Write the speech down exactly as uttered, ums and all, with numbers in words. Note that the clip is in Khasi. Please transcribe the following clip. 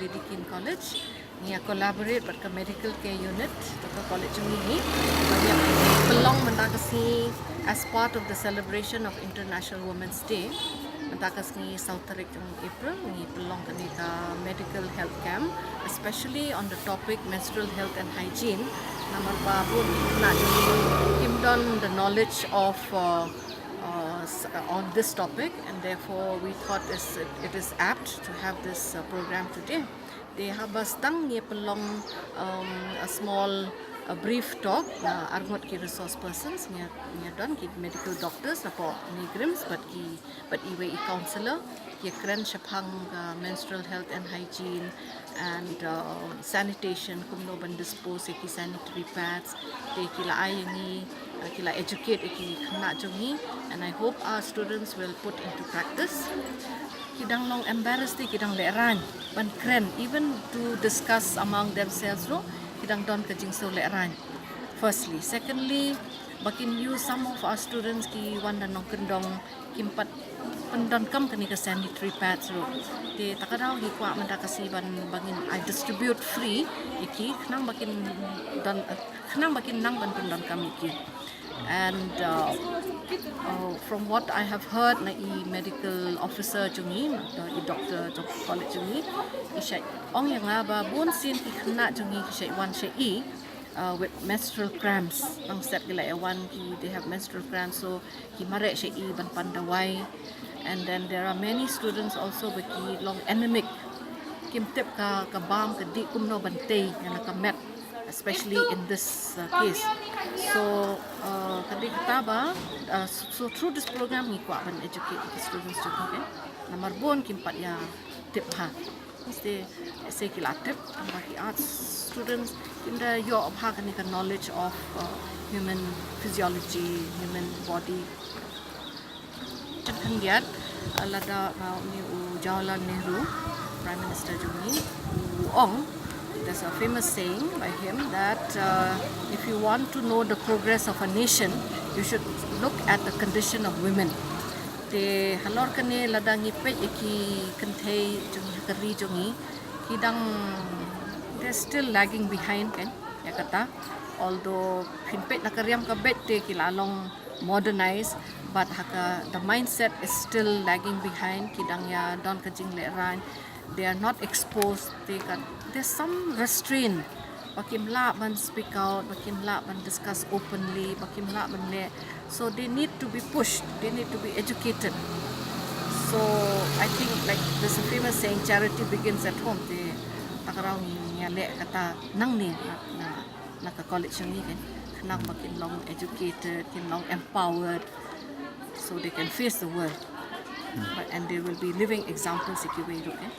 Lady Keane College. Ngi ïa collaborate bad ka medical care unit jong ka college jong ngi. Ngi pynlong mynta ka sngi as part of the celebration of International Women's Day. Mynta ka sngi saw tarik jong April ngi pynlong kane ka medical health camp, especially on the topic menstrual health and hygiene. Namar ba bun na kim don the knowledge of uh, uh, s- uh, on this topic, and therefore we thought is it is apt to have this uh, program today. Te haba sdang ngi pynlong um, a small a brief talk na arngut ki resource persons, ngi ngi don ki medical doctors na po NEIGRIHMS, but ki but iwei i counselor, ki kren shaphang uh, menstrual health and hygiene and uh, sanitation, kumno ban dispose ki sanitary pads. Te ki la ai ngi uh, ki la educate ki khynnah jong ngi, and I hope our students will put into practice. Ki dang long embarrassed, ki dang lehrain ban kren, even to discuss among themselves ruh ki dang don ka jingsngew lehrain. Firstly, secondly, ba kin use, some of our students ki wan da nongkyndong, kim pat pyndonkam kane ka sanitary pads ruh. Te ta ka daw ngi kwah mynta ka sngi ban ba ngin ai distribute free ïa ki, khnang ba kin don, khnang ba kin nang ban pyndonkam ïa ki. And uh, uh, from what I have heard na i medical officer jong ngi, uh, i doctor jong college jong ngi, i shait ong ïa nga ba bun sien ki khynnah jong ngi ki shait wan sha i uh, with menstrual cramps. Nang set ki la ïa wan ki, they have menstrual cramps, so ki mareh sha i ban pan dawai. And then there are many students also ba ki long anemic. Kim tip ka ka bam ka dih kumno ban tei ïa la ka met, especially in this uh, case. So uh, ka dei kata ba uh, so through this program ngi kwah ban educate the students jong ngi. Namar bun kim pat ïa tip ha. Te se ki la tip ba ki arts students kim da ïoh bha kane ka knowledge of uh, human physiology, human body. Chen khyndiat uh, lada ba uni u Jawaharlal Nehru, Prime Minister jong ngi, u ong, there's a famous saying by him that uh, if you want to know the progress of a nation, you should look at the condition of women. Te halor kane lada ngi peit ïa ki kynthei jong ngi ha ka ri jong ngi, ki dang, they're still lagging behind kan ïa kata. Although phin peit na ka riam ka beit te ki la long modernized, but ha ka the mindset is still lagging behind. Ki dang ïa don ka jinglehrain, they are not exposed, te ka there's some restraint. Ba kim lah ban speak out, ba kim lah ban discuss openly, ba kim lah ban leh. So they need to be pushed, they need to be educated. So I think, like, there's a famous saying, charity begins at home. Te ta ka daw ngi ngi leh kata nangne na, na, na ka college ngi kan, khnang ba kin long educated, kin long empowered, so they can face the world. But and they will be living examples ïa kiwei ruh kan.